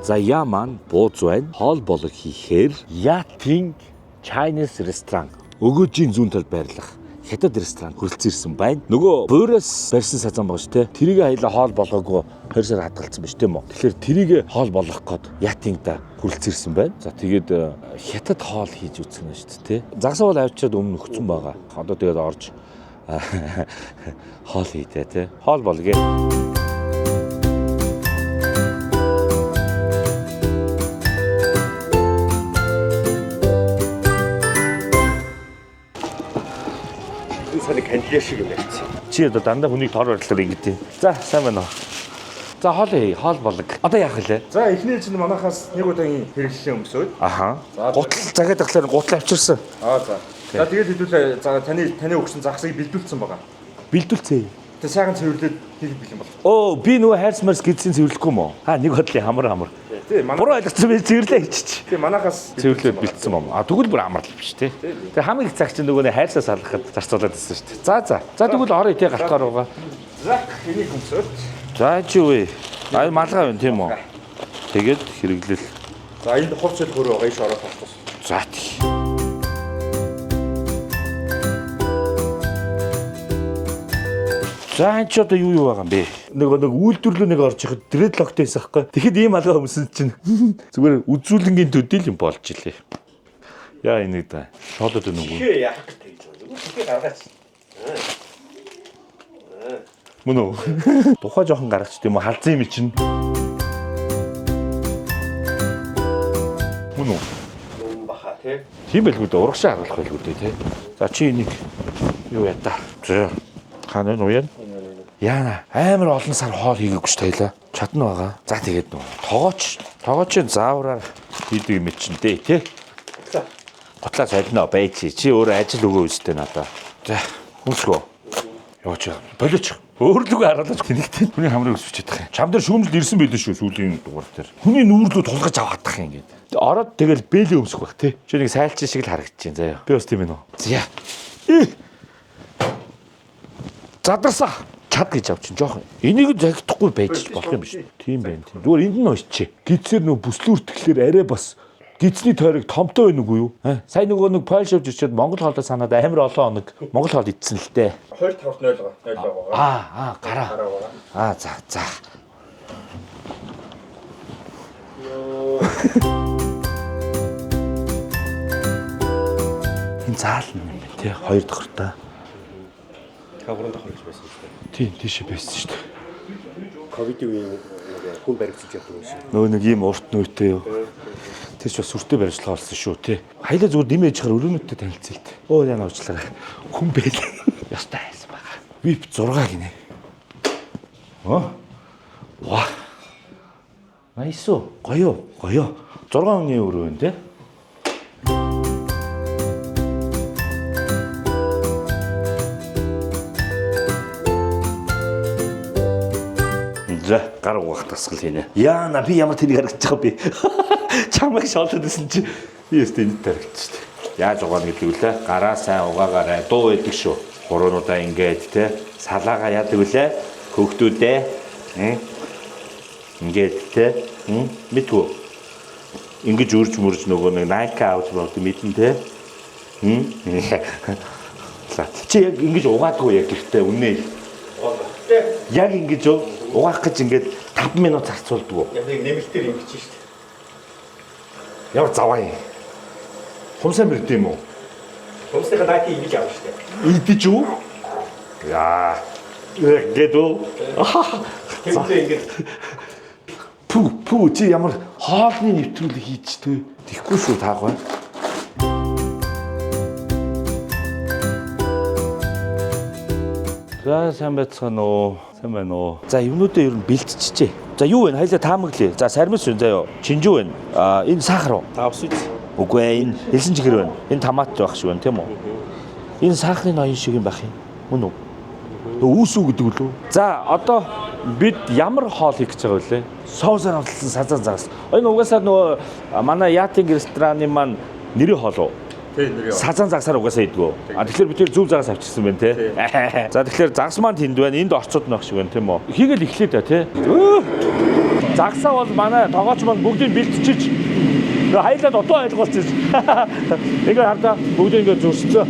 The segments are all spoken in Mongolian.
За я маань бууз байна. Хоол болог хийхээр Yating Chinese restaurant өгөөжийн зүүн талд байрлах хятад ресторан хүрэлцэн ирсэн байна. Нөгөө буураас барьсан сазан байгаа шүү те. Тэрийг хаяла хоол болгоогүй 2 сар хадгалсан биш тийм үү. Тэгэхээр тэрийг хоол болгох гээд Ятингда хүрэлцэн ирсэн байна. За тэгээд хятад хоол хийж үзсэн нь шүү дээ те. Загсаа бол авчиад өмнө өгсөн байгаа. Одоо тэгээд орж хоол хийдэ те. Хоол болгоё. Энэ сарын канделя шиг юм ярьсан. Чи одоо дандаа хүнийг тор барилахаар ингэдэг. За сайн байна уу. За хоол хий, хоол болог. Одоо яах вэ? За эхний чинь манахаас нэг удаагийн хэрэглэлийн өмсөөд. Аха. Гутал загаад ахлаар гутал авчирсан. Аа за. За тэгээд хэдүүлээ за таны өгсөн загсыг бэлдүүлсэн байгаа. Бэлдүүлцээ. Тэг сайхан цэвэрлээд хийх бэлэн болох. Оо би нөгөө хайрс марс гэдсийн цэвэрлэхгүй юм уу? Аа нэг бодлын амар амар. Тий манай Буруу ойлгоцсон би цэвэрлээ хийчих. Тий манахаас Цэвэрлээд бэлдсэн юм. А тэгвэл бүр амар л биш тий. Тэгээ хамгийн их цаг чинь нөгөө нэг хайрсаа салгахад зарцуулаад байсан шүү дээ. За за. За тэгвэл орё тий галтгаар руугаа. За энийг өмсөөд. За чи үе. А малгай байна тийм үү? Тэгээд хэрэглэл. За энд хувц хөл хөрөө байгаа иш ороод тасдас. За тий. За энэ ч одоо юу юу байгаа юм бэ? Нөгөө нэг үйлдвэрлүү нэг орж ихэд дредлоктой байсан байхгүй. Тэгэхэд ийм алгаа өмсөн чинь зүгээр үзүүлэнгийн төдийл юм болж илээ. Яа энийг да. Шоолоод байна уу? Хээ яах гэж тэгж байгаа. Зүгээр гаргаач. Мөн үү? Тухай жоохон гаргач тийм үү? Халзан юм чинь. Мөн үү? Нүм баха тий. Тийм байлгүй дээ. Урагшаа харуулах байлгүй дээ тий. За чи энийг юу яа та. За хаана нү яа? Яана амар олон сар хоол хийгээгүй ш таялаа. Чадна байгаа. За тэгээд нүү тогооч тогоочийн заавраар хийдэг юм чинь дээ тий. Гутлаа солино бай чи. Чи өөрөө ажил өгөө үстэй надаа. За өмсгөө. Яваач болооч. Өөрлөгөө харуулж тэнэгтэй. Хүний хамрыг өсөж чадах юм. Чам дээр шүүмжил ирсэн байлээ шүү сүүлийн дугаар дээр. Хүний нүүрлүү тулгаж авах чадах юм ингээд. Ороод тэгэл бэлээ өмсөх байх тий. Чи нэг сайлчин шиг л харагдаж байна заяа. Би бас тийм ээ нөө. За. Э. Задарсаа чад гэж авчин жоохон. Энийг загтахгүй байж болох юм биш. Тийм байх тийм. Зүгээр энд нь уншчихъя. Гидсээр нөө бүслүүртгэлээр арай бас гидсний тойрог томтой байна үгүй юу? Аа, Сая нөгөө нэг Польш явж ирчээд Монгол хоолой санаад амар олон хоног Монгол хоол идсэн л дээ. 25-т 0 байгаа. 0 байгаа. Аа, аа, гараа. Гараа байгаа. Аа, за, за. Энэ заална юм байна тий. Хоёр давхартай. Та гурван давхар гэж байсан шүү дээ. Тийм, тийшээ байсан шүү дээ. Ковидын үеийн нэг хүн баригдаж явдаг юм шиг. Нөгөө нэг ийм урт нүйтэй юу. Тэр ч бас сүртэй баримтлага болсон шүү тий. Хайлаа зүгээр нэмээ яжихаар өрөөнүүдтэй танилцъя л дээ. Өө яна уучлаарай. Хүн бэл. Ёстой хайсан байгаа. VIP 6 гинэ. Оо. Ва. Nice уу. Гоё гоё. 6 хүний өрөө байна тий. За гар угаах дасгал хийнэ. Яана би ямар тэнийг харагдаж байгаа бэ? Чамайг шоолоод исэн чи би өстө энд харагдчих шүү дээ. Яаж угаана гэдэг үлээ? Гараа сайн угаагаарай. Дуу байдаг шүү. Хуруунуудаа ингээд те салаага яадаг үлээ? Хөөхтүүдээ. Ингээд те. Мэдвүү. Ингэж үрж мөрж нөгөө нэг Nike авч мавд мэдэн те. За чи яг ингэж угаадгүй яг гэртээ үнэ. Яг ингэж угаах гэж ингээд 5 минут зарцуулдаг уу? Яг нэг нэмэлтээр ингэж шүү дээ. Ямар заваа юм. Хумсаа мэрд юм уу? Хүмүүсийн Nike ингэж авах шүү дээ. Идэж үү? Яа. Ингээд үү? Тэгвэл ингэж Пү пү чи ямар хоолны нэвтрүүлэг хийж тэ. Тэхгүй шүү таагүй. За сайн байцгаана уу? Сайн байна уу? За юмнуудаа ер нь бэлтчихжээ. За юу вэ? Хайлаа таамаглая. За сармис байна заяо. Чинжүү байна. А энэ сахар уу? тавс үз. Үгүй ээ энэ хэлсэн чихэр байна. Энэ томат байх шиг байна тийм үү? Энэ сахарын ноён шиг юм байх юм. Мөн үү? Нөгөө үүс үү гэдэг үлээ. За одоо бид ямар хоол хийх гэж байгаа вэ? Соусаар авлсан сазан загас. Энэ угаасаа нөгөө манай Ятинг рестораны маань нэрийн хоол уу? Тий нэр яа. Сазан загсаар угаасаа идэггүй. А тэгэхээр бид тэр зөв загас авчирсан байна те. За тэгэхээр загас маань тэнд байна. Энд орцууд нөх шиг байна тийм үү? Хийгээл эхлэе дээ те. Өө! Загсаа бол манай тогооч маань бүгдийг бэлтчиж нөгөө хаялаа дутуу ойлгуулчих. Ингээ хардаа бүгдийг ингээ зөрсцөө.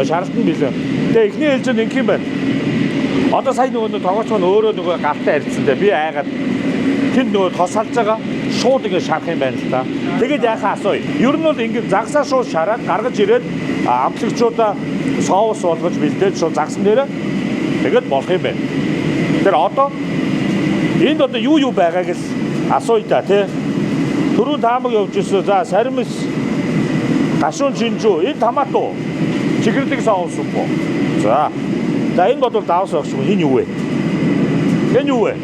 Шаралт нь бэлэн. Тэгээ эхний ээлжинд ингэх юм байна. Одоо сая нөгөө тогооч маань өөрөө нөгөө галтай арилсан те би айгаад тэнд нөгөө тос салж байгаа шууд ингэ шарах юм байна л та. Тэгээд яхаа асууя. Ер нь бол ингэ загсаа шууд шараад гаргаж ирээд амтлагчудаа соус болгож бэлдээд шууд загсан дээрээ тэгээд болох юм байна. Тэр одоо энд одоо юу юу байгааг л асууя та тий. Түрүүн таамаг явж ирсэн. За саримс гашуун шинжүү энэ томато чихэрлэг соус юм бо. За. За энэ бодвол давс байх шиг энэ юу вэ? Энэ юу вэ?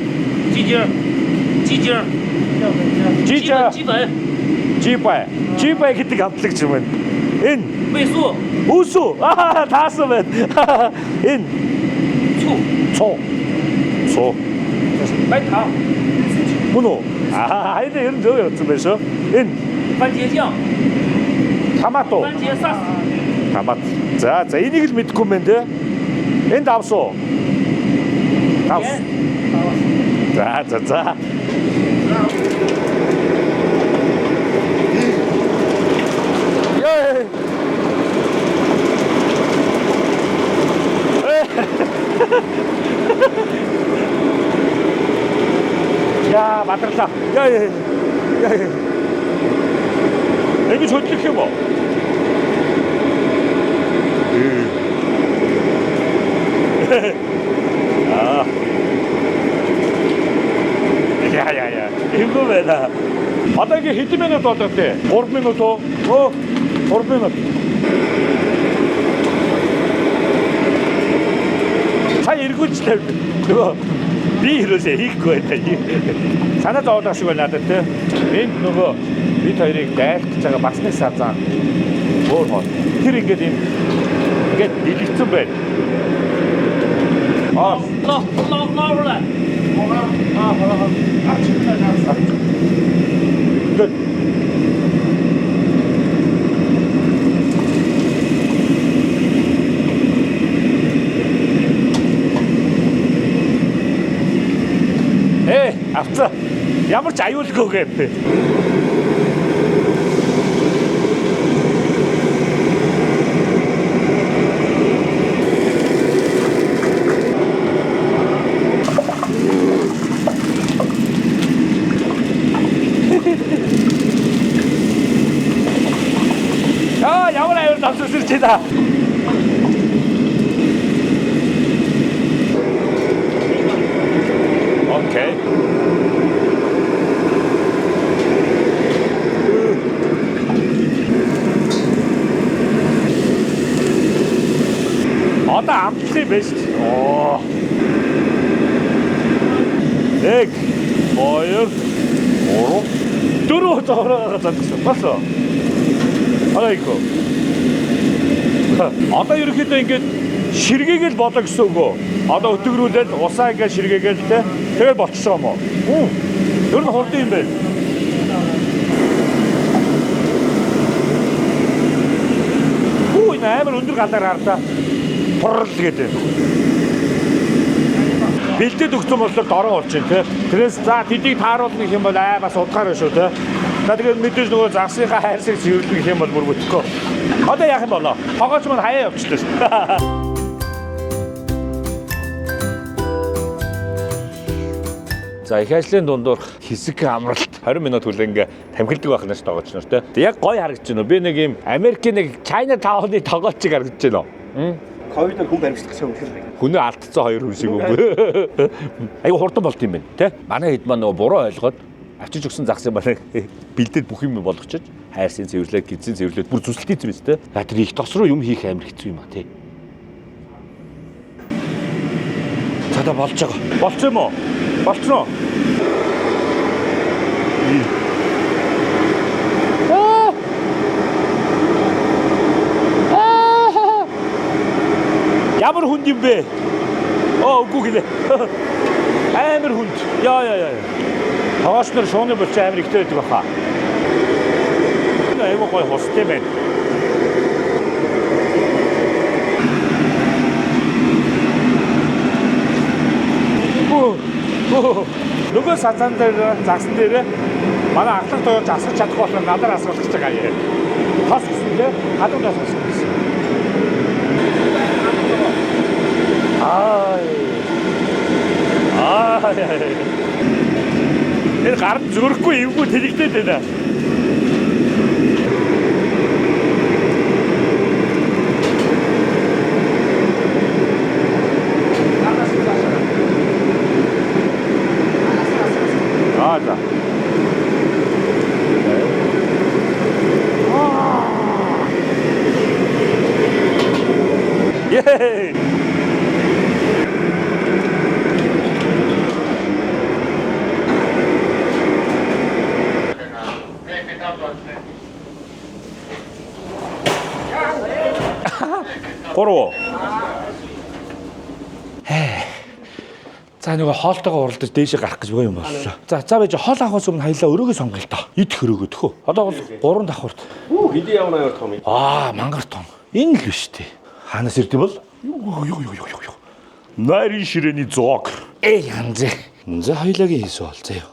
鸡精儿，鸡精儿， Жижиг 鸡粉，鸡粉， Жибай. Жибай гэдэг амтлагч юм байна. Энэ 味素， Үсүү. Аа таасан байна. Энэ 醋， цуу. Цуу. 白糖， Мөн үү? Аа хайда ер нь зөв явсан байх шүү. Энэ 番茄酱， томато. 番茄 sauce， Томат. За за энийг л мэдэхгүй юм байна те. Энэ давсуу. Давс. 盐， За за за. Яа. Яа, бадарлаа. Яа яа. Яа. Ингэж хөдлөх юм уу? Аа. Яа яа яа. Эвгүй байна. Одоо ингээ хэдэн минут болоо те? 3 минут уу? Өө 3 минут. Сая эргүүлж тавь. Нөгөө би ерөөсөө хийхгүй байна. Санаа зовоод шиг байна надад те. Энд нөгөө бид хоёрыг дайлтж байгаа бас нэг сазан өөр хол. Тэр ингээд юм ингээд дэлгэцэн байна. Аа 捞捞捞出来，啊，好了好了， ингээд Э, авцаа. Ямар ч аюулгүй гэ. Аа, ямар аюул давсан сэрч байна. Окей. Одоо амтлах юм байна шүү дээ. Оо. 1 2 3 4 зураг задсан. Болсон. Одоо ико. Одоо ерөнхийдөө ингээд ширгээгээл болоо гэсэн үг үү? Одоо өтгөрүүлээд усаа ингээд ширгээгээл те. Тэгээд болчихсон юм уу? Үн. Ер нь хурдан юм байна. Хүү энэ амар өндөр галаар харлаа. Пурл гэдэг. Бэлдээд өгсөн болохоор дороо болж байна те. Тэрээс за тэдийг тааруулна гэх юм бол аа бас удгаар байна шүү те. За тэгээд мэдээж нөгөө загсынхаа хайрсыг цэвэрлэнэ гэх юм бол бүр бүтэхгүй. Одоо яах юм болоо? Тогооч маань хаяа явчихлаа шүү. За их ажлын дундуур хэсэг амралт 20 минут хүлэнгээ тамхилдаг байх нь ш тогооч нар те. Яг гой харагдаж байна. Би нэг юм Америкийн нэг China Town-ы тогооч шиг харагдаж байна. Ковидор хүн баримтлах гэсэн үнэхээр байна. Хүнээ алдцсан хоёр хүн шиг үгүй. Айгу хурдан болт юм байна, тэ? Манай хэд маань нөгөө буруу ойлгоод авчиж өгсөн загсын манай бэлдээд бүх юм болгочиж хайрсын цэвэрлээд, гидсийн цэвэрлээд бүр зүсэлтийн цэвэрлээд тэ. За тэр их тос руу юм хийх амар хэцүү юм а тэ. За болж байгаа. Болцсон юм уу? Болцсон уу? Аа! Аа! Ямар хүнд юм бэ? Оо үгүй гэлээ. Амар хүнд. Яа яа яа. Тогооч нар шууны булчин амар ихтэй байдаг баха. Энэ айгуу гоё хустай байна. Оо. Нөгөө сазан дээр загсан дээр манай ахлах тоож асгаж чадахгүй болохоор надаар асгах гэж байгаа юм. Тос гэсэн те халуун тос гэсэн. Аа. Аа. Энэ гар нь зөрөхгүй эвгүй тэлэгдээд байна. Аа за. Yay! Гурав. За нөгөө хоолтойгоо уралдаж дээшээ гарах гэж байгаа юм боллоо. За за байж хоол авахаас өмнө хаялаа өрөөгөө сонгоё л доо. Идэх өрөөгөө төхөө. Одоо бол 3 давхурт. Үу хэдий явна ямар том юм. Аа, мангар том. Энэ л биш үү? Хаанаас ирдэм бол? Юу юу юу юу юу. Найрын ширээний зоог. Э янз. За хоёлаагийн хийсэн бол заяа.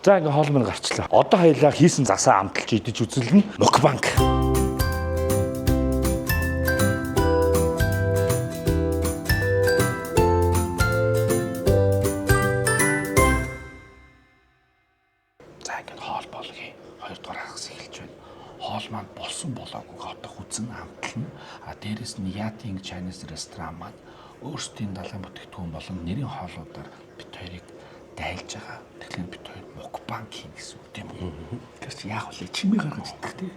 За ингээ хоол мань гарчлаа. Одоо хоёлаа хийсэн засаа амталж идэж үзэлнэ. Мукбанг. За ингээд хоол болгоё. Хоёрдугаар хагас эхэлж байна. Хоол маань болсон болоогүй одоо хүзэн амтлана. А дээрэс нь Ятинг Chinese ресторан маань өөрсдийн далайн бүтээгдэхүүн болон нэрийн хоолуудаар бит хоёрыг дайлж байгаа. Тэгэхээр бит хоёр мукбанг хийн гэсэн үг тийм үү? Тэгэхээр чи яах вэ? Чимээ гаргаж идэх тийм.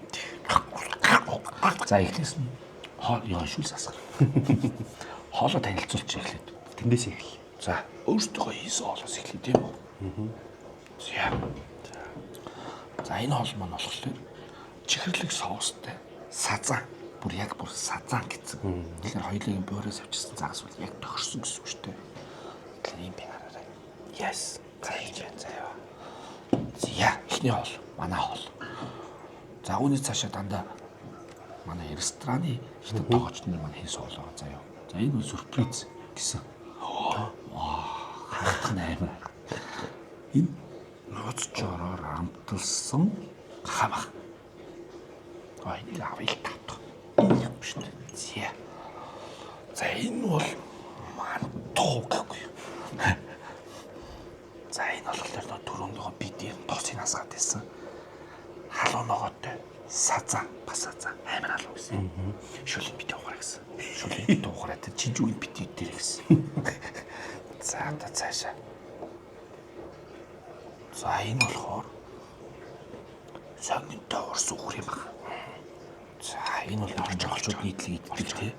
За эхлээс нь хоол ёо шүлс асгар. Хоолоо танилцуулчих эхлээд. Тэндээс эхэл. За өөртөө хийсэн хоолоос эхлэе тийм үү? За. За энэ хоол маань болохоор чихэрлэг соустай сазан бүр яг бүр сазан гэсэн. Тэгэхээр хоёулын буйраас авчирсан загас бол яг тохирсон гэсэн үг шүү дээ. Тэгэхээр ийм би хараарай. Yes. За ийм байна заяа. За эхний хоол манай хоол. За үүний цаашаа дандаа манай рестораны хятад тоогооч нар маань хийсэн хоол байгаа заяа. За энэ бол сюрприз гэсэн. Ваа харагдах нь амар. Энэ нууц жороор амталсан хамах. А энийг авъя л тавтах. Энэ юм шүү дээ. За. За энэ бол мантуу гэхгүй юу. За энэ болохоор нөө түрүүн нөгөө би дээр тосыг асгаад байсан. Халуун ногоотой сазан бас сазан амар халуун гэсэн. Шүлэн бити угаарай гэсэн. Шүлэн бити угаарай тэр чижүүг бити дээр гэсэн. За одоо цаашаа. За энэ болохоор сонгонтой урс үхэр юм байна. За энэ бол орчуулчууд нийтлэг иддэг тий.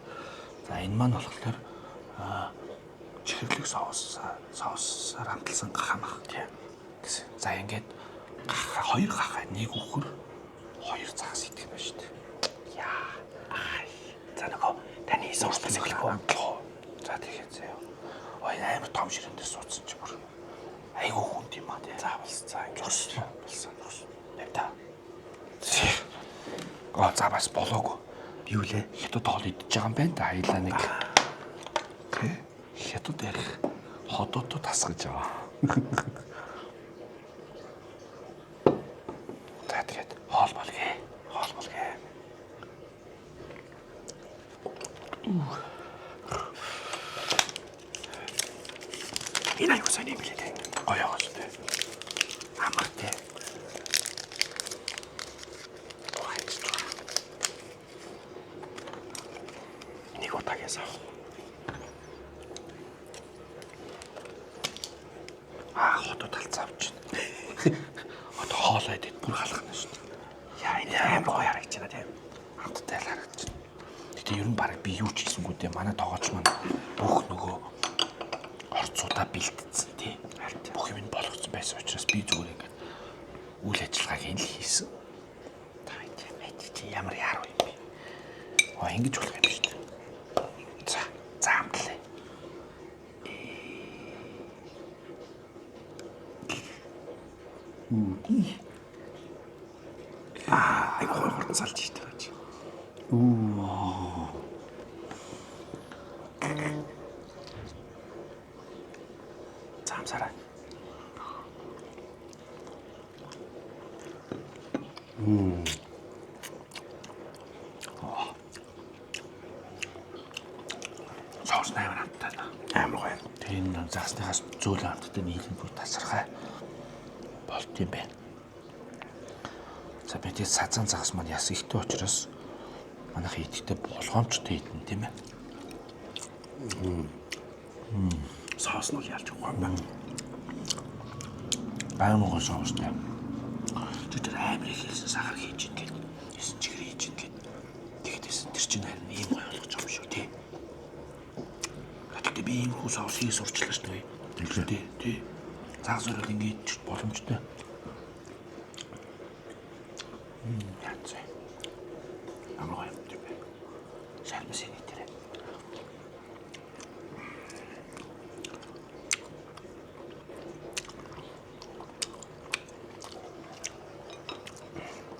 За энэ маань болохоор аа, чихэрлэг соус соусаар амталсан гахамах тий. Гэсэн. За ингээд гахаа хоёр гахаа нэг үхэр хоёр загас идэх юм байна шүү дээ. Яа. За нөгөө таны хийсэн хоолоос эхлэх үү? Амтлах уу? За тэгэхээр заяа. Ой амар том ширээн дээр суудсан чи бүр. Айгуу хүнд юм аа тий. За болсон. За ингэ Зогссон. болсон. Болсон. Тавь та. Аа за бас болоогүй. Юу лээ? Хятад хоол идэж байгаа юм байна да хаялаа нэг. Тэ? Хятад ярих ходоодод тасгаж байгаа. За тэгээд хоол болгоё. Хоол болгоё. Энэ аюу сайн юм лээ те. Гоё гоос тэ. Амар тэ. Нэг удаагаас авах. Аа ходоод талцаа авч байна. Одоо хоол идээд бүр халахна шүү дээ. Яа энэ амар гоё харагдаж байна те. Амттай л харагдаж байна. Гэтэ ер нь баг би юу ч хийсэнгүй дээ. Манай тоогооч маань бүх нөгөө орцуудаа бэлтцсэн тий. Бүх юм нь болгоцсон байсан учраас би зүгээр ингээд үйл ажиллагааг нь л хийсэн. Та чи чи ямар яаруу юм бэ? Аа ингэж болох юм шүү дээ. За, за амтлаа. Аа айгу гоё хурдан салж штэ бач. Амсаарай. Соус амар амттай. Амар гоё. Тэр энэ загсныхаас зөөлөн амттай нийлэн бүр тасархай болт юм байна. За мэдээ сазан загас маань яс ихтэй учраас манайх идэхтэй болгоомжтой идэн тийм ээ. Соус нь бол ялж байгаа юм байна. Амар гоё соустай. Тэр тэр амар их хэлсэн сахар хийж ин гэд. Эсэн чигэр хийж ин гэд. Тэгэхдээ тэр чинь харин ийм гоё болгож байгаа юм шүү тий. Гэхдээ би ийм хүү соус хийж сурчлаа шүү дээ. Тий, тий. Загас өрөөл ингэж боломжтой. Яц. Амар гоё юм тийм ээ. Шармс энэ тэр.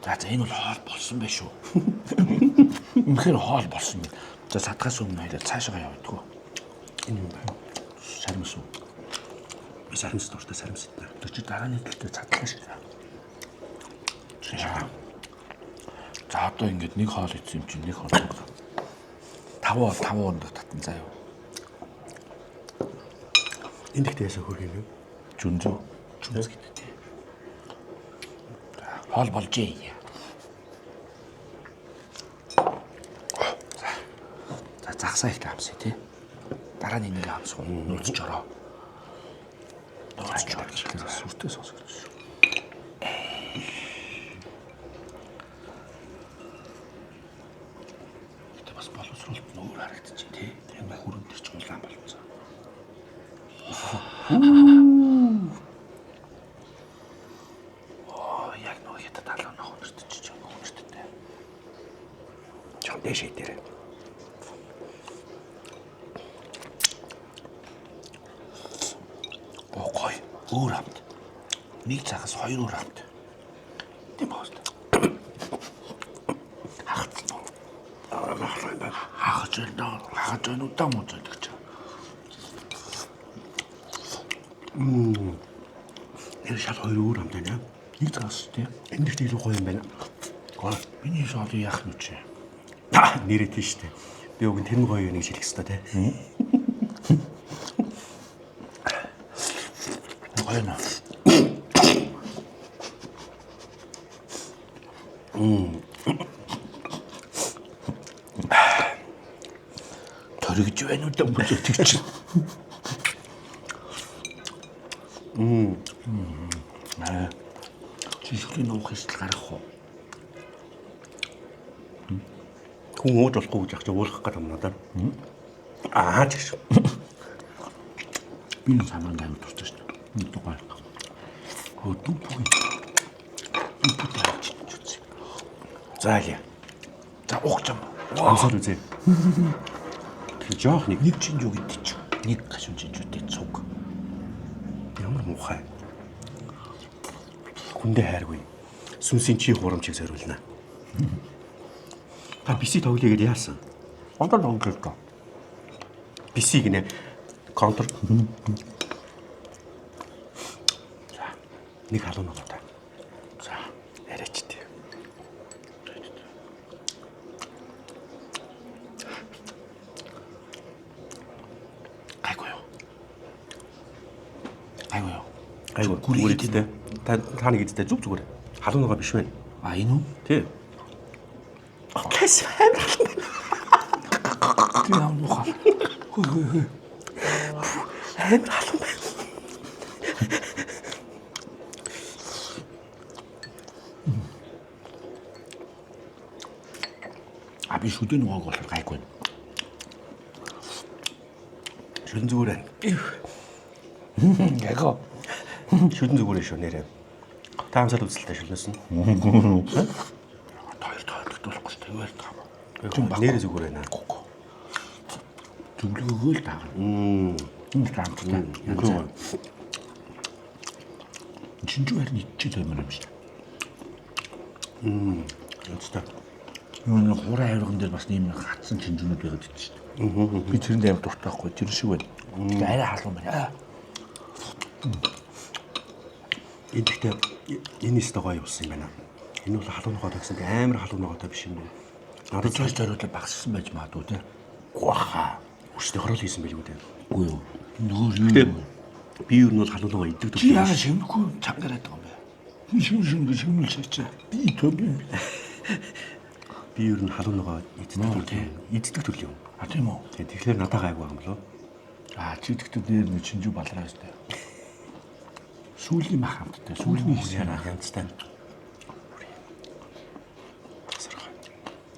За за энэ бол хоол болсон байх шүү. Үнэхээр хоол болсон байна. За садгаас өмнө хоёлаа цаашаа явдггүй. Энэ юм байна. Сармс уу. Би сарамс дуртай сарамс идэнэ. Тэр чи дараа нь хэлтэй цадлаа шүү. За. За одоо ингээд нэг хоол идсэн юм чинь нэг хоол. 5 хоног татан заа юу. Энэ ихтэй ясаа хөрх юм юу? Жүнзүү. Жүнз гэдэг тий. Хоол болжээ. За. За загсаа их амсъя тий. Дараа нь энийг амсах уу? Нууцч ороо. Нууцч ороо гэхлээр сүртэй сонсогдсон шүү. Гэтэ бас боловсруулалт нь өөр харагдчих тий. Тэр хүрэн дээр ч улаан болцсон. Оо яг нөгөө хятад халуун нөх өнөрт чиж өнөрттэй. Чам дэш идэрэ. Оо гоё. Өөр амт. Нэг цагаас хоёр өөр амт. Тийм баа. Хахацсан уу? Хахаж байна. Хахаж байна удаан муу зөдөг чи. Тэр шал хоёр өөр амт байна. Нэг цагаас тий. Энэ ихтэй илүү гоё юм байна. Гоё. Миний шоолыг яах нь чи? Нэрээ тийш үү. Би уг нь тэр нь гоё юм гэж хэлэх ёстой тий. Гоё нэ. Төрөгж байна уу даа зөдөг чи. Чи шүлийн нуух хэсэл гаргах уу? Хүн ууж болохгүй гэж ах чи уулгах гэдэг юм надад. Аа ч гэж. Би нэг самран аяг дуртай шүү дээ. Нэг гоё. Хөө дүпүг. Дүпүг авч үзье. За л. За уух юм. Амсаад үзье. Тэр жоох нэг Нэг чинжүү гэдэг чи. Нэг гашуун чинжүүтэй цуг. ямар муухай. Хүндээ хайргүй. Сүнсийн чи хурамчийг зориулна. Та биси тоглоё гэдээ яасан? Одоо тоглолтоо. Биси гинэ. Контр. За. Нэг халуун ногоотой. За. Яриач тий. Гайгүй юу? Гайгүй юу? Айгу. Гүр идтэй. Та нэг идтэй зүг зүгээр. Халуун ногоо биш байна. А энэ үү? Тий. Окей, амар халуун байна. Тэр ямар муухай. Хөө хөө хөө. Амар халуун байна. А би шүдэн ногоог болохоор гайгүй байна. Шүдэн зүгээр байна. Гайгүй. Шүдэн зүгээр шүү нэрээ. Та амсаад үзэлтэй шүлнэс нь. Хоёр тойлогдуулахгүй шүү дээ. Юу ярьдаг юм. Нэрээ зүгээр байна. Зөвлөгөөгөө л дагна. Энэ амттай. Үнэхээр. Чинжүү харин идчихэл баймар юм шиг. Үнэтэй. Юу нэг хураа авирган дээр бас ийм нэг хатсан чинжүүнүүд байгаад идэв шүү дээ. Би тэрэнд амар дуртай байхгүй. Тэр шиг байна. Тэгээ арай халуун байна. Аа. Энэ гэхдээ энэ өстө гоё болсон юм байна. Энэ бол халуун ногоотой гэсэн би амар халуун ногоотой биш юм байна. Надад Бид зориулаад багассан байж магадгүй те. гуаха. Хүчтэй хорол хийсэн байлгүй дээ. Үгүй юу. Нөгөө юу. Гэтэ би ер нь бол халуун ногоо иддэг Чи төрлийн. яагаад шимэхгүй чангараад байгаа юм бэ? Шим шим гэж шимэл чачаа. Би төв би. Би ер нь халуун ногоо иддэг төрлийн. Иддэг төрлийн юм. А тийм үү? Тэгээ тэгэхээр надад гайгүй юм болоо. А чи тэгтээ дээр нэг чинжүү балраа өстэй. Сүүлийн мах амттай. Сүүлийн хэсэг. Яа янзтай. Сархай.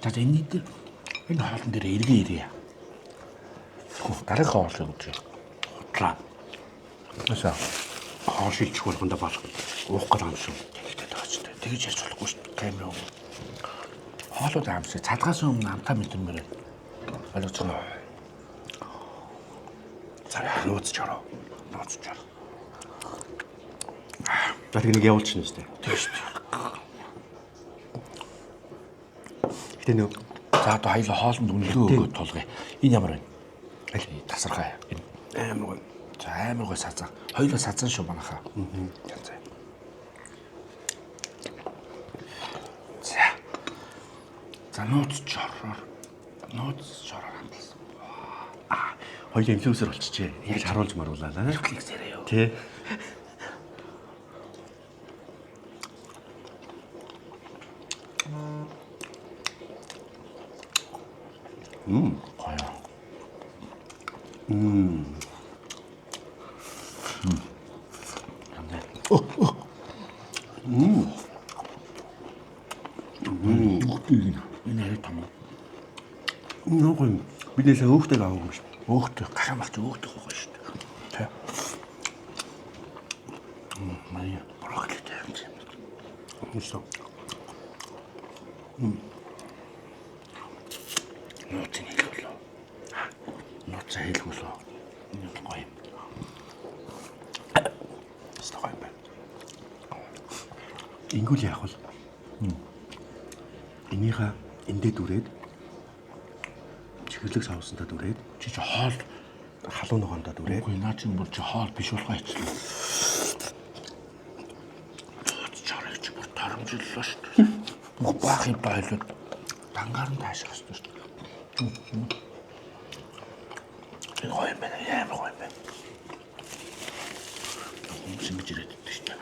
За за энэ дээр энэ хоолн дээр эргээ ирье. Хөө дараагийн хоолыг үзье. Хутлаа. Асаа. Хоол шилжих болгондоо болох уух гал юм шүү. Тэгтээ тооч. Тэгэж ярьж болохгүй шүү дээ. Камер өмнө. Хоолууд амсаа. Цадгаас өмнө амтаа мэдэрмээр. Ойлгож байна уу? За нууц чороо. Нууц чар. За тэг нэг явуулчихна үстэй. Тийм шүү дээ. Гэтэ нөө За одоо хоёлоо хоолнд үнэлгээ өгөөд тулгая. Энэ ямар вэ? Аль тасархай. Энэ амар гоё. За амар гой сазан. Хоёулаа сазан шүү манайхаа. За. За. За нууц чороор нууц чороор амтлсан. Хоёул инфлюенсер болчихжээ. Ингэж харуулж маруулаа. Кликсэрээ юу. Тэ. Гоё. Мм. Мм. Мм. Энэ арай том. Нөө гоё. Би нэлээ өөхтэйг аваагүй юм шүү. Өөхтэй гашаа марч өөхтэй гоё шүү дээ. Тэ. Маяа брокколитэй юм чи. Нүсэ. Нууцыг хэлгүүлээ. Нууцаа хэлгүүлээ. Энэ гоё юм. Өстө гоё юм байна. Ингүүл яах вэ? Энийхээ эндээ дүрээд чихэрлэг соусонтой дүрээд Чи чи хоол халуун ногоондоо дүрээд үгүй наа чинь бүр чи хоол биш болохоо хичлээ. Нууц чарыг чи бүр торомжиллоо шүү дээ. Бүх баах юм байлууд дангаар нь тааших хэрэгтэй шүү дээ. Энэ гоё юм байна. Ямар гоё юм байна. Хүмүүс ингэж ирээд байдаг шүү дээ.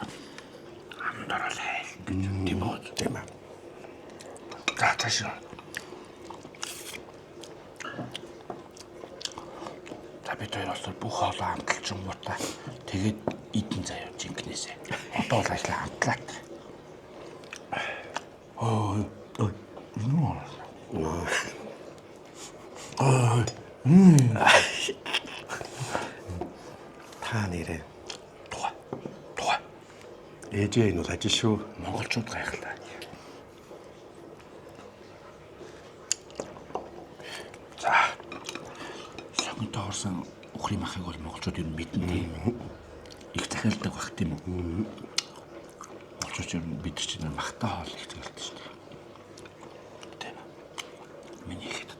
Амд орол хайл гэж тийм үү? тийм ээ. За цаашаа. За бид хоёр болохоор бүх хоолоо амталчингуудаа тэгээд идэн заяа жинкнээсээ. Одоо бол ажлаа амтлаад. Ой. Ой. Юу? Та нэрээ. Туга. Туга. Ээжээ энэ бол ажил шүү. Монголчууд гайхалтай. За. Сонгонтой орсон үхрийн махыг бол монголчууд ер нь мэднэ тийм. Их захиалдаг байх тийм үү? Монголчууд ер нь бид нар чинь махтай хоол их захиалдаг шүү дээ. Тийм. Миний ихэд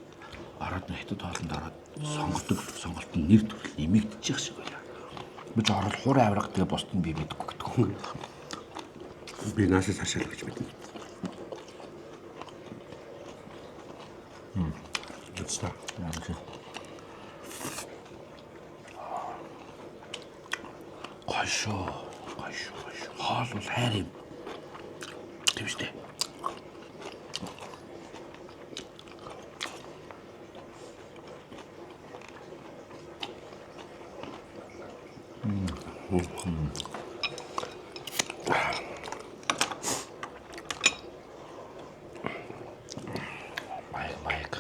ороод нэг хятад хоолнд ороод сонгодог сонголт нь нэр төрөл нэмэгдчих шиг байлаа. Би ч орол хуурай авраг тэгээ бусд нь би мэдэхгүй гэдэг. Би наашаас харшаал гэж мэднэ. Өстө. Ямар шиг. Гоё шүү. Гоё шүү. Гоё шүү. Хоол бол хайр юм. Тийм шүү дээ. Маяг маяг.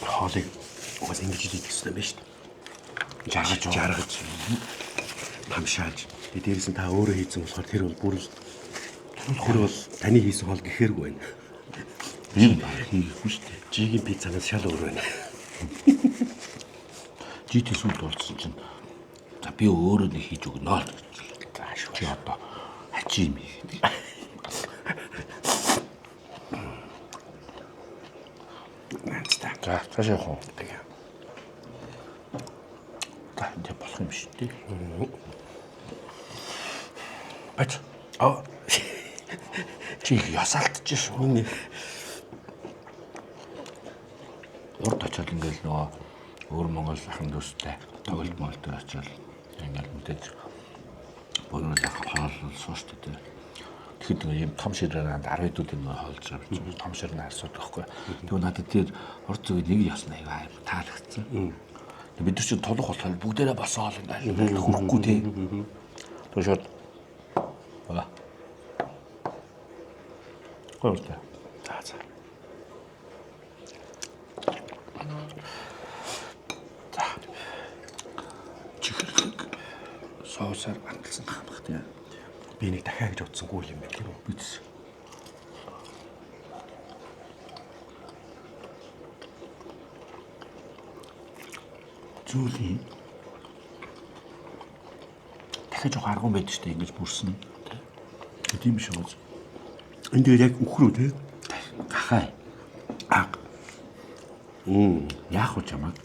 Хоолыг угаас ингэж идэх хэрэгтэй юм байна шүү дээ. Жаргаж Жаргаж. Тамшааж. Тэгээ дээрээс нь та өөрөө хийсэн болохоор тэр бол бүр л тэр бол таны хийсэн хоол гэхээргүй байна. Би хийхгүй шүү дээ. Жигийн пиццанаас шал өөр байна. GT сүлд уулзсан чинь за би өөрөө нэг хийж өгнө л гэж. За шүү. Чи одоо хачи юм хийгээд. Наацтай. За цаашаа явах уу? Тэгээ. За За энэ болох юм шүү дээ. Бач. Аа. Чи их ясаалтж шүү. Миний Урд очиод ингээл нөгөө өвөр Монгол ахын дүүстэй тоглолт молтоор очиод ингээл мэдээж богино ах хоол сууштай дээ. Тэгэхэд нөгөө ийм том ширээр 10 хэдүүд нөгөө хоолж байгаа юм. Том ширээр харсууд байхгүй. Тэгвэл надад тэр урд зүг нэг ясна аяа аим таалагдсан. Бид нар чинь тулах болохоор бүгдээрээ босоол ингээл хөрөхгүй тий. Тэр шууд Бага. Гоё үлдээ. За за. Чихэрлэг соусаар амталсан гамх тий. Би нэг дахиад гэж утсангүй юм байна тийм үү? Биз. Зүүлийн. Дахиад жоох арган байдаг шүү дээ ингэж бүрсэн. Тэ. Тийм биш үү? Энэ дээр яг үхрүү тий? Гахай. Аа. Яах вэ чамайг?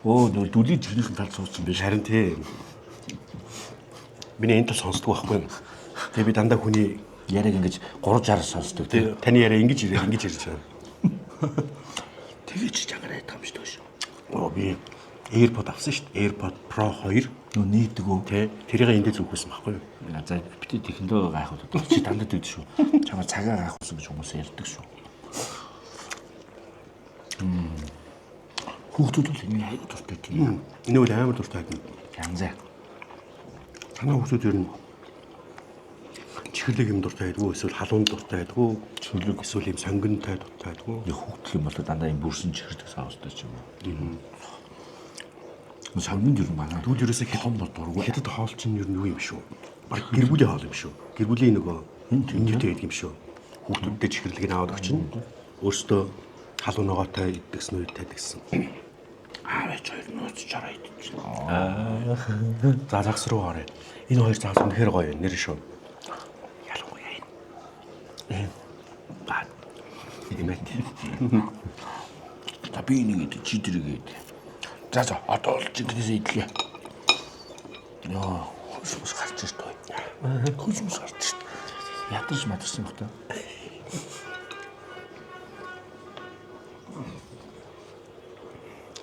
Өө нөө дүлийн чихнийхэн талд суудсан биш. Харин тий. Миний энэ тал сонсдгүй байхгүй юм. Тэгээ би дандаа хүний Яриаг ингэж 360 сонсдог тий. таны яриа ингэж ирээ ингэж ирж байгаа. Тэгээ чи чангараа ядах юм шүү дээ. Оо би AirPod авсан шүү дээ. AirPod Pro 2 Нөө нийтдэг үү? тий. Тэрийг эндээ зүгхсэн байхгүй юу? За бити тэхэндөө гайхаад одоо чи дандаа тэгдэг шүү. Чамаа цагаа гайхуулсан гэж хүмүүс ярьдаг шүү. Хүүхдүүд бол энэ аяг дуртай тийм. Энэ үл амар дуртай юм. Янзаа. Танай хүүхдүүд ер нь чихэрлэг юм дуртай байдгүй эсвэл халуун дуртай байдгүй, Чихэрлэг. эсвэл юм сонгинтой дуртай байдгүй. Нэг хүүхдэл юм бол дандаа юм бүрсэн чихэрдэг соустай ч юм уу. Сонгонд ер нь манай Тэгвэл ерөөсөө том бол дургүй. Хятад хоол чинь ер нь юу юм шүү. Баг гэр бүлийн хоол юм шүү. Гэр бүлийн нөгөө энэтэй байдаг юм шүү. Хүүхдүүдтэй чихэрлэгийг аваад өгч нь өөртөө халуун ногоотой идэгсэн үү тайдагсан. Аав ээж хоёр нууц чараа идчихлээ. За загас руу орё. Энэ хоёр загас үнэхээр гоё юм нэр шүү. Ялангуяа энэ. Ба. Тийм ээ. За би энийг идэ, чи тэрийг идэ. За за одоо бол жинкнээсээ идлээ. Йоо, хөөс мөс гарч ирт бай. Хөөс мөс гарч ирт. Ядаж мадарсан бох та.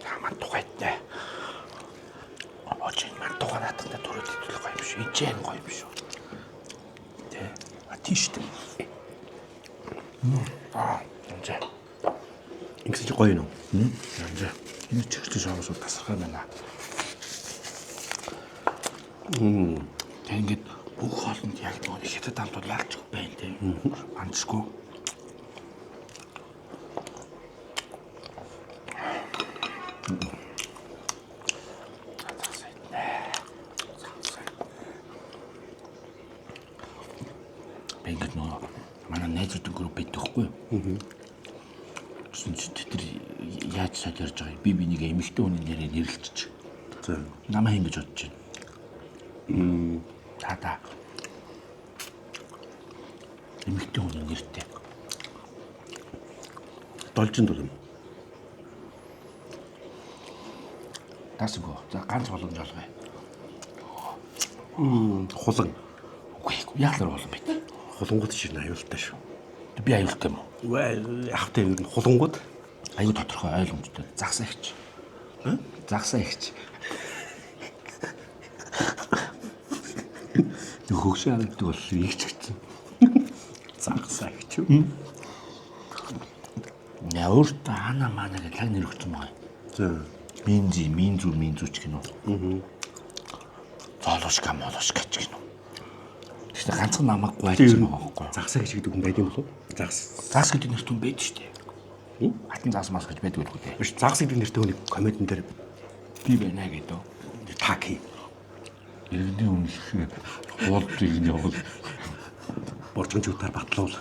За ман тухайтай. Очи ман тухай наадахтай түрүүд идэх гоё юм шүү. Ижээн гоё юм шүү. Тэ. А тийш дээ. Аа, энэ. Ингэсэн чи гоё юм уу? Янз. Энэ чихэрлэг соус бол тасархай байна. Тэг ингээд бүх хоолнд яг нөгөө хятад амт бол ялч байна тийм. Амжгүй. Би ингээд нөгөө манай найзуудын групп байдаг хгүй юу? Гэсэн чи тэд нар яаж сайд ярьж байгаа юм? Би бинийг эмэгтэй хүний нэрээр нэрлэлчих. За. Намайг ингэж бодож байна. Та та. Эмэгтэй хүний нэртэй. Должин дулам. Таасгүй. За ганц боломж олгоё. Хулан. Үгүй ээ. Яг л болон байт. Хулангууд чинь аюултай шүү. Би аюултай юм уу? Ахтай ер нь хулангууд Аюу тодорхой ойлгомжтой. Загсаа ихч. Загсаа ихч. Нэг хөгшин харагддаг бол ихч гэсэн. загсаа гэж юу? Яа өөртөө ана мана гэж лаг нэр өгсөн байгаа. За. Минзи, минзүү, минзүү ч гинүү. Аа. Зоолошка, молошка ч гинүү. Гэхдээ ганцхан намайг гуайцсан байгаа байхгүй юу? Загсаа гэж гэдэг хүн байдаг юм болов уу? Загс. Загас гэдэг нэртэй хүн байдаг шүү дээ. Хатан загас мас гэж байдаг үлгүй дээ. Биш загас гэдэг нэртэй хүний комедиан дээр Би байна гэдэг. таки. Иргэний үнэлэх уулдыг нь явуул. Боржгон чүтээр батлуул.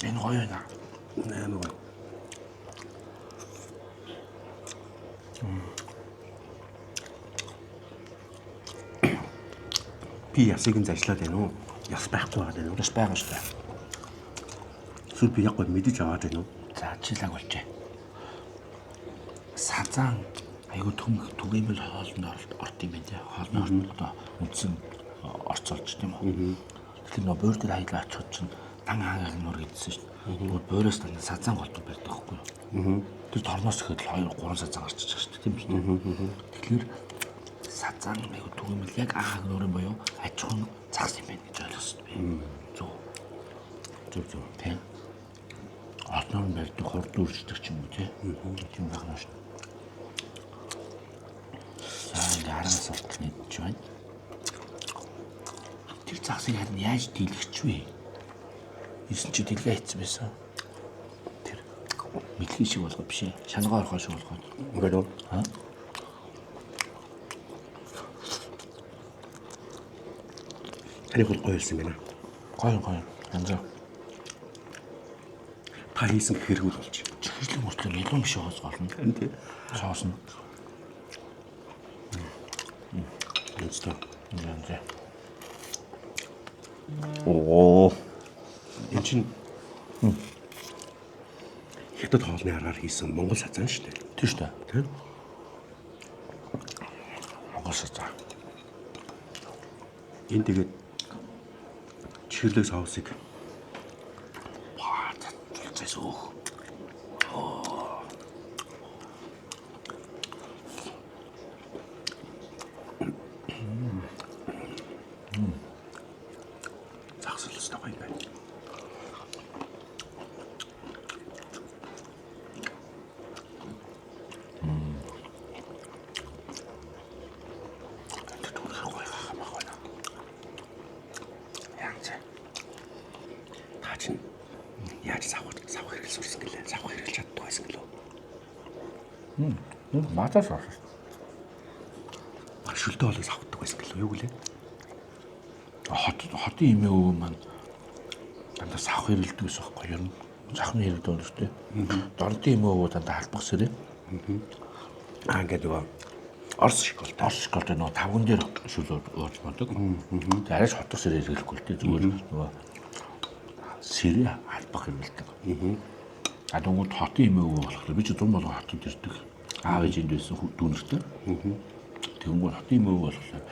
Энэ гоё байна. Амар гоё. Би ясыг нь зажлаад байна уу? Яс байхгүй байгаа байна уу? Бас байгаа шүү дээ. Эсвэл би яг гоё мэдэж аваад байна уу? За чилаг болжээ. Сазан Айгуу түгээмэл хоолнд орт юм байна те. Хоолны орт одоо үндсэн орцолж тийм үү. Тэгэхээр нөгөө буур дээр хаялаа очиход чинь дан хаагаар нур гэдсэн шүү дээ. Тэгвэл буураас дандаа сазан голтол барьдаг байхгүй юу? Тэр торноос ихэд л 2 3 сазан гарч иж байгаа шүү дээ, тийм шүү дээ. Тэгэхээр сазан айгуу түгээмэл яг агааг нуурын буюу аж ахуйн загас юм байна гэж ойлгосон би. Зөв. Зөв зөв. Тийм. Олноор нь барьдаг, хурд үрждэг ч юм уу тий. Тийм байх нь шүү. За ингээ араас болтол нэгдэж байна. Тэр загсыг харин яаж дийлгэж вэ? Ирсэн чи дэлгээ хийцэн байсан. Тэр мэдлэгийн шиг болгоод биш ээ. Шангаа орхоо шиг болгоод. Ингээд үү? Аа. Таны хөл гоё байсан байна. Гоё гоё. Янзаа. Та хийсэн хэрэгүүл болж. Чихэрлэг мөртлөө илүү биш байгаас гол нь. Тий. Соус нь. Янзтай. Янзаа. Оо. Энэ чинь хятад хоолны аргаар хийсэн Монгол сазан шүү дээ. Тийм шүү дээ. Тий. Монгол сазан. Энэ тэгээд чихэрлэг соусыг Паа цацаас өөх. загсал өстой гоё юм байна. Тэр түнхээр гоё хах мах байна. Янз. Та чинь яаж савх хэрэгэл сурсан гэлээ? Савх хэрэгэл чаддаг байсан гэлөө? Мадас соус. Баг шүлдээ хоолыг савхдаг байсан гэлөө? Юу гэлээ? Хотын эмээ өвөө маань дандаа савх хэрэлдэг гэсэн байхгүй юу? Савхны хэрэлдэг юм шүү дээ. Дордын эмээ өвөө дандаа халбах сэрээ. Аа ингээд нөгөө Орос шоколад. Орос шоколад нөгөө тавган дээр шүл ууж модог. Тэгээ арайч хотох сэрээ хэрэглэхгүй л дээ. Зүгээр нөгөө сэрээ халбах хэрэлдэг. А тэгвэл хотын эмээ өвөө болохоор би чи зам болго хотод ирдэг. Аав ээж энд байсан дүүнертэй. Тэгэнгүүт хотын эмээ өвөө болохоор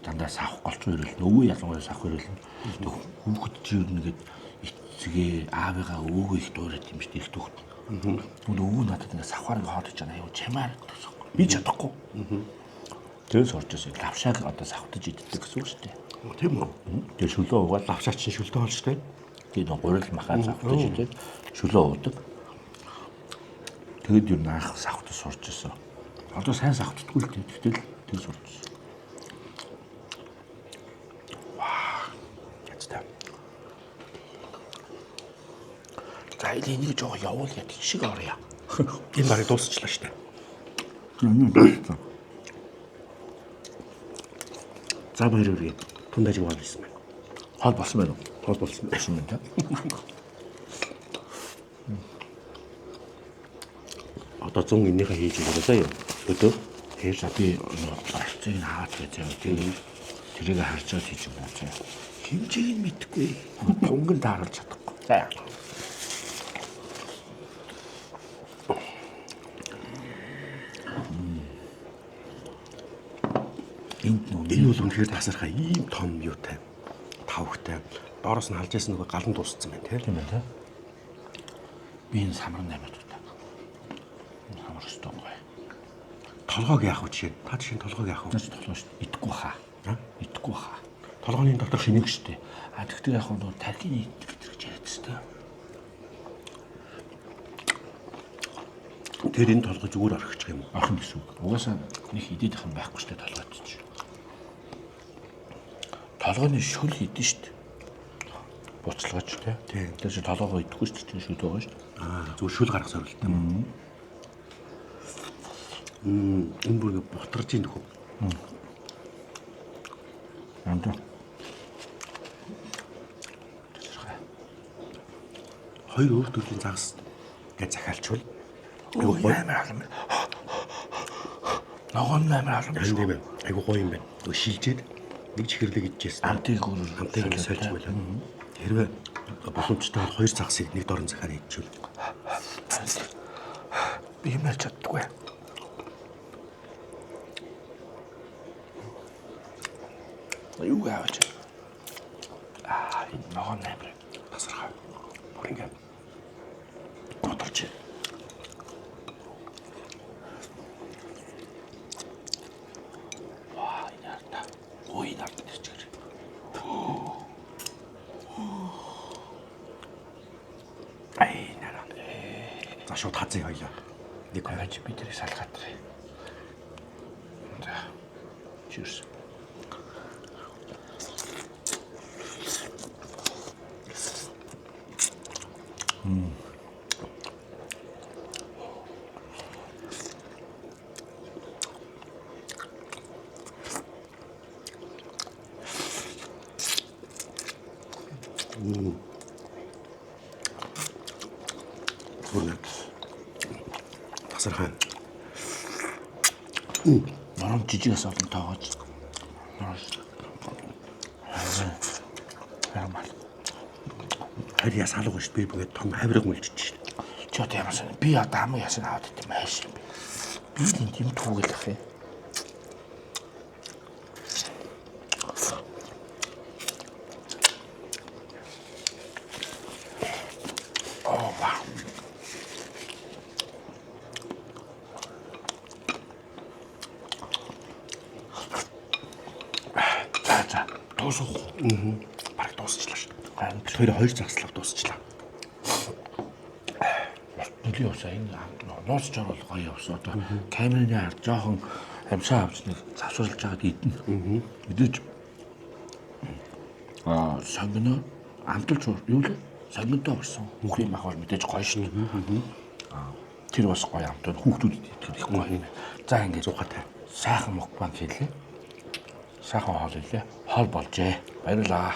дандаа савх голцоо ирэл өвөө ялангуяа савх ирэл. Тэг хүүхэд чи ер нь ингээд эцгээ аавыгаа өвөөгөө их дуурайд юм шүү дээ их түүхт. Тэгвэл өвөө надад ингээд савхаар ингээд хоол хийж байгаа аюу чамаар гэсэн. Би чадахгүй. Тэр сурч байсан. Лавшааг одоо савхтаж иддэг гэсэн үг шүү дээ. Тийм үү? Тэр шүлөө угаал Лавшаа чинь шүлдээ хоол шүү дээ. Тэгээ нэг гурил махаа савхтаж идээд шүлөө уудаг. Тэгэд ер нь анх савхтаж сурч байсан. Одоо сайн савхтдаггүй л дээ. Гэтэл тэр сурч байсан. Язтай. За энийг жоо явуулъя тийш шиг оръё. Энэ барыг дуусчлаа шүү дээ. За баяр хүргэе. Тундаж гоол хийсэн байна. Хоол болсон байна уу? Хоол болсон байна. Болсон байна. Одоо 100 энийхээ хийж байгаа заа юу? Өдөө. Тэр за би орцыг нь хаад гэж заяа. Тэрийг харж байгаа хийж юм уу заяа. Хэмжээг нь мэдэхгүй. Тунг нь тааруулж чадахгүй. За. Энд нүг Энэ бол үнэхээр тасархай ийм том юутай. Тавхтай. Доороос нь халж ясан нөгөө галан дууссан байна тий. тийм байна те. Би энэ самар 8 дуртай. Энэ самар өстой гоё. Толгойг яах вэ жишээ? Та жишээ нь толгойг яах вэ? Наач толгой шүү дээ. Идэхгүй хаа. Идэхгүй хаа. Толгойн дотор Шинэг шүү дээ. А тэгтээ яг нөгөө тархины идэх гэж яриад шүү дээ. Тэр энэ толгой зүгээр орхичих юм уу? Орхон гэсэн үг. Угаасаа нэг идэх юм байхгүй шүү дээ толгойд чи. Толгойн шүл идэн шүү дээ. Буцалгаач тий. Тийм. Тэр чи толгоогоо идэхгүй шүү дээ. Чинь шүл байгаа шүү дээ. Аа зүгээр шүл гаргах зорилттой юм. Энэ бүр ингэ бутарж ийн нөхөө. Амт. Хоёр өөр төрлийн загас гэж захиалчвал айгу гоё. Амар халуун байна. Ногоон амар халуун Харин тийм ээ. Айгу гоё юм байна. Нөгөө шилжээд нэг чихэрлэг идчихсэн. Амтыг өөр Амтыг ингэ сольж мөлөө. Хэрвээ боломжтой бол хоёр загсыг нэг дорн захаар идчихвэл Би юм ярьж чаддаггүй. Юу аваач? Аа, энэ ногоон амар. Тасархай. Бүр ингэ. Тодорч. Ваа, энэ харта. Ой, энэ харта тэр чигээр. Ай нара. За шууд хазыг хоёлаа. Нэг хоёр. Аваач би тэрийг салгаадах юм. За. Cheers. Бүр нэг. Тасархай. Норон жижигээс олон тоогооч. Норон. Нормал. Харин яс алга шүү. Би ингээд том хавраг мөлжиж шин. Чи одоо ямар сайн? Би одоо хамгийн ясыг аваад идэм хайш юм бэ. Би л юм түүгэлэх юм. Оо вау. За за. Дуусах уу? Бараг дуусчлаа шүү. Харин Тэр хоёр загслав дуусчлаа. Нүлийн усаа энэ нууц жорол гоё явсан. Одоо камерны ард жоохон амьсаа авч нэг завсарлаж байгаад идэнэ. Мэдээж аа сонгино амталж юу л сонгинтой орсон хүүхийн мах бол мэдээж гоё шүү дээ. Аа тэр бас гоё амт байна. Хүүхдүүдэд идэхэд их гоё юм. За ингээд Зугатай. сайхан мукбанг хийлээ. Сайхан хоол хийлээ. Хоол болжээ. Баярлалаа.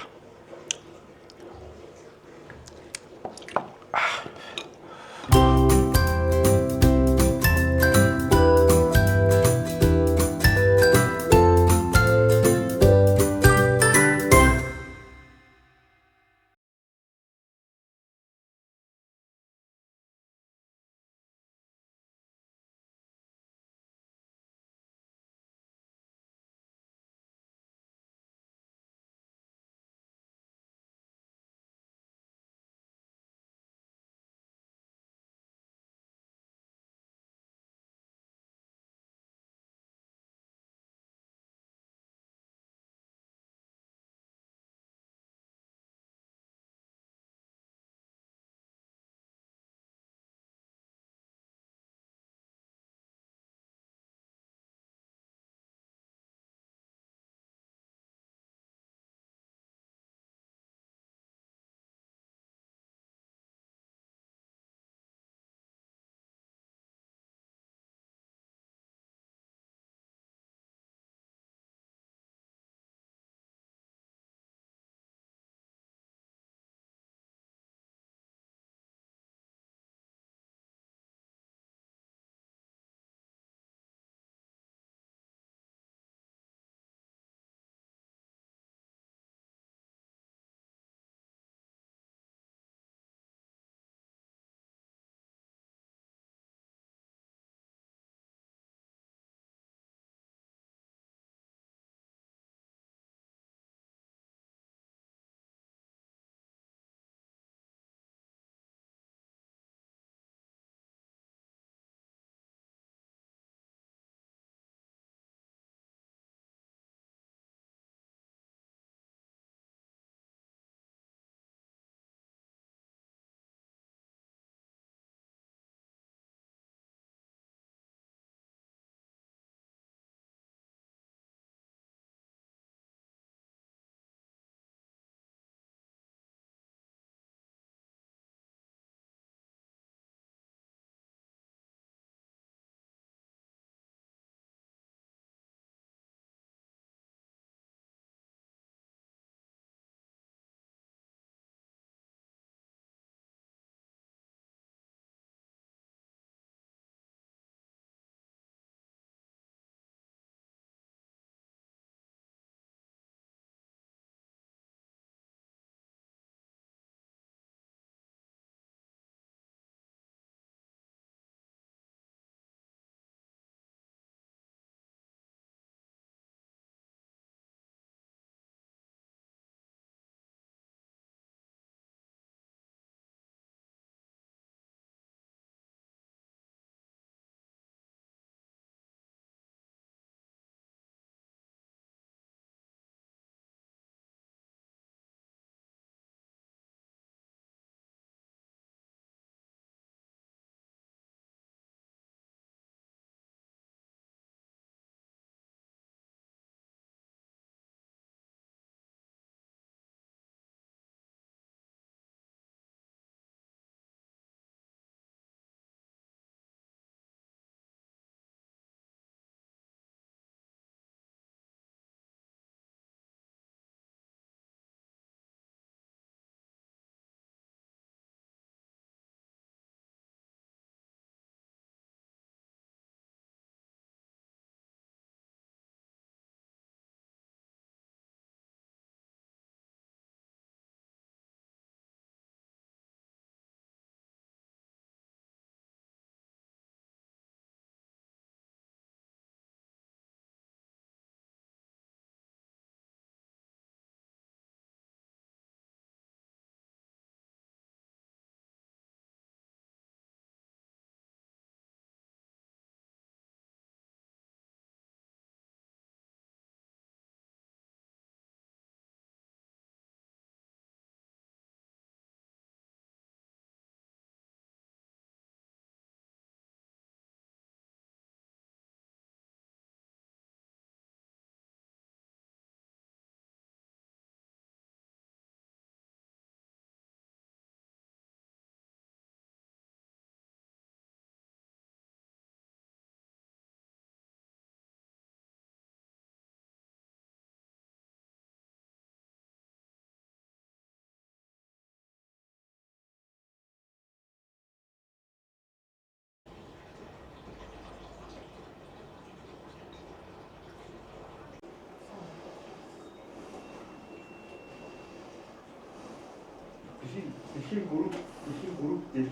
Дэлхийн групп, дэлхийн групп дээр.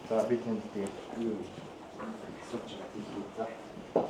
За, би танд тэгээд юу асууж байгаа. За.